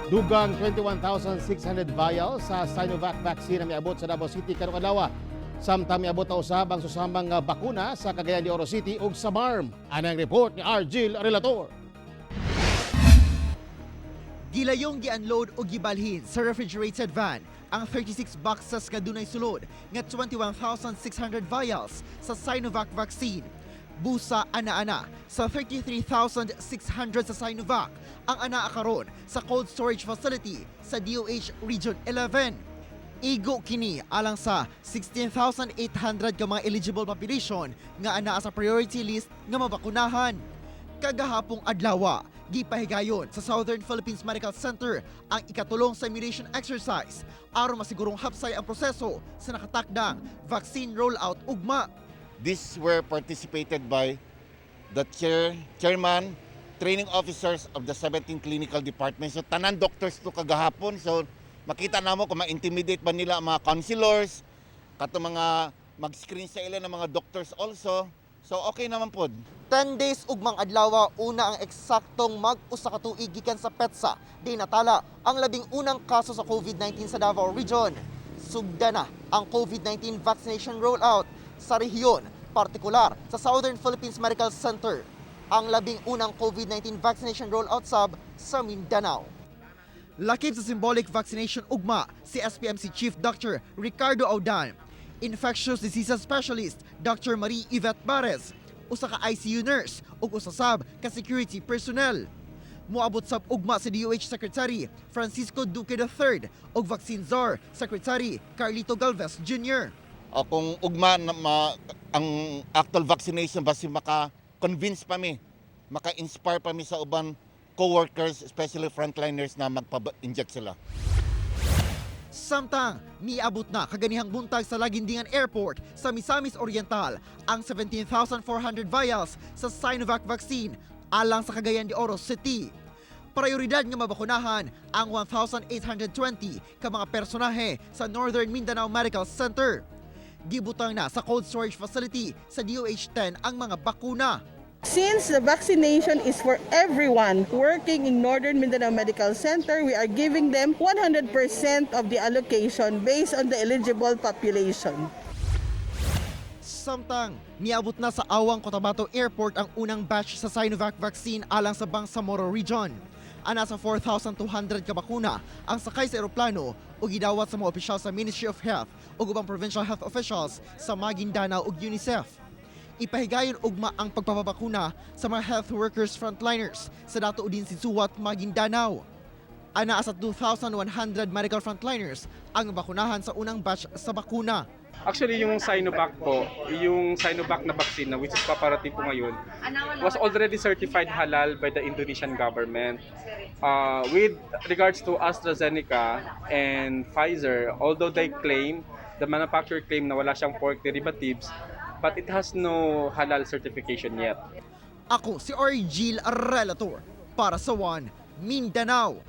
Dugang 21,600 vials sa Sinovac vaccine ang miabot sa Davao City karong adlaw. Samtang miabot na usab ang susamang bakuna sa Cagayan de Oro City ug sa BARMM. Anang report ni Argil Relator. Gilayong gi-unload o gibalhin sa refrigerated van ang 36 boxes nga dunay sulod nga 21,600 vials sa Sinovac vaccine. Busa ana-ana sa 33,600 sa Sinovac ang anaa karon sa cold storage facility sa DOH Region 11. Igo kini alang sa 16,800 ka mga eligible population nga anaa sa priority list nga mabakunahan. Kagahapong adlawa, gipahigayon sa Southern Philippines Medical Center ang ikatulong simulation exercise aron masigurong hapsay ang proseso sa nakatakdang vaccine rollout ugma. These were participated by the chairman, training officers of the 17 clinical departments. So tanan doctors to kagahapon. So makita namo kung ma-intimidate ba nila ang mga counselors, kato mga mag-screen sa ila ng mga doctors also. So okay naman pod. 10 days ugmang adlaw, una ang eksaktong mag-usa ka tuig gikan sa petsa di natala ang 11 kaso sa COVID-19 sa Davao Region. Sugda na ang COVID-19 vaccination rollout sa rehiyon, partikular sa Southern Philippines Medical Center. Ang 11 COVID-19 vaccination rollout sab sa Mindanao. Lakip sa symbolic vaccination ugma si SPMC Chief Dr. Ricardo Audan, Infectious Diseases Specialist Dr. Marie Yvette Bares, usa ka ICU nurse ug usa sab ka security personnel. Moabot sab ugma si DOH Secretary Francisco Duque III ug Vaccine Czar Secretary Carlito Galvez Jr. O kung ugma na ang actual vaccination, basi maka-convince pa mi, maka-inspire pa mi sa uban co-workers, especially frontliners, na magpa-inject sila. Samtang miabot na kaganihang buntag sa Laguindingan Airport sa Misamis Oriental ang 17,400 vials sa Sinovac vaccine alang sa Cagayan de Oro City. Prioridad nga mabakunahan ang 1,820 ka mga personahe sa Northern Mindanao Medical Center. Gibutang na sa cold storage facility sa DOH 10 ang mga bakuna. Since the vaccination is for everyone working in Northern Mindanao Medical Center, we are giving them 100% of the allocation based on the eligible population. Samtang, niabot na sa Awang Cotabato Airport ang unang batch sa Sinovac vaccine alang sa Bangsamoro Region. Ana sa 4,200 ka bakuna ang sakay sa eroplano ug gidawat sa mga opisyal sa Ministry of Health ug ubang provincial health officials sa Maguindanao ug UNICEF. Ipahigayon ugma ang pagpapabakuna sa mga health workers frontliners sa Datu Odin Sinsuat, Maguindanao. Anaa sa 2,100 medical frontliners ang bakunahan sa unang batch sa bakuna. Actually, yung Sinovac po, yung Sinovac na vaccine na which is paparating po ngayon, was already certified halal by the Indonesian government. With regards to AstraZeneca and Pfizer, although they claim, the manufacturer claim na wala siyang pork derivatives, but it has no halal certification yet. Ako si Argil Relator para sa One Mindanao.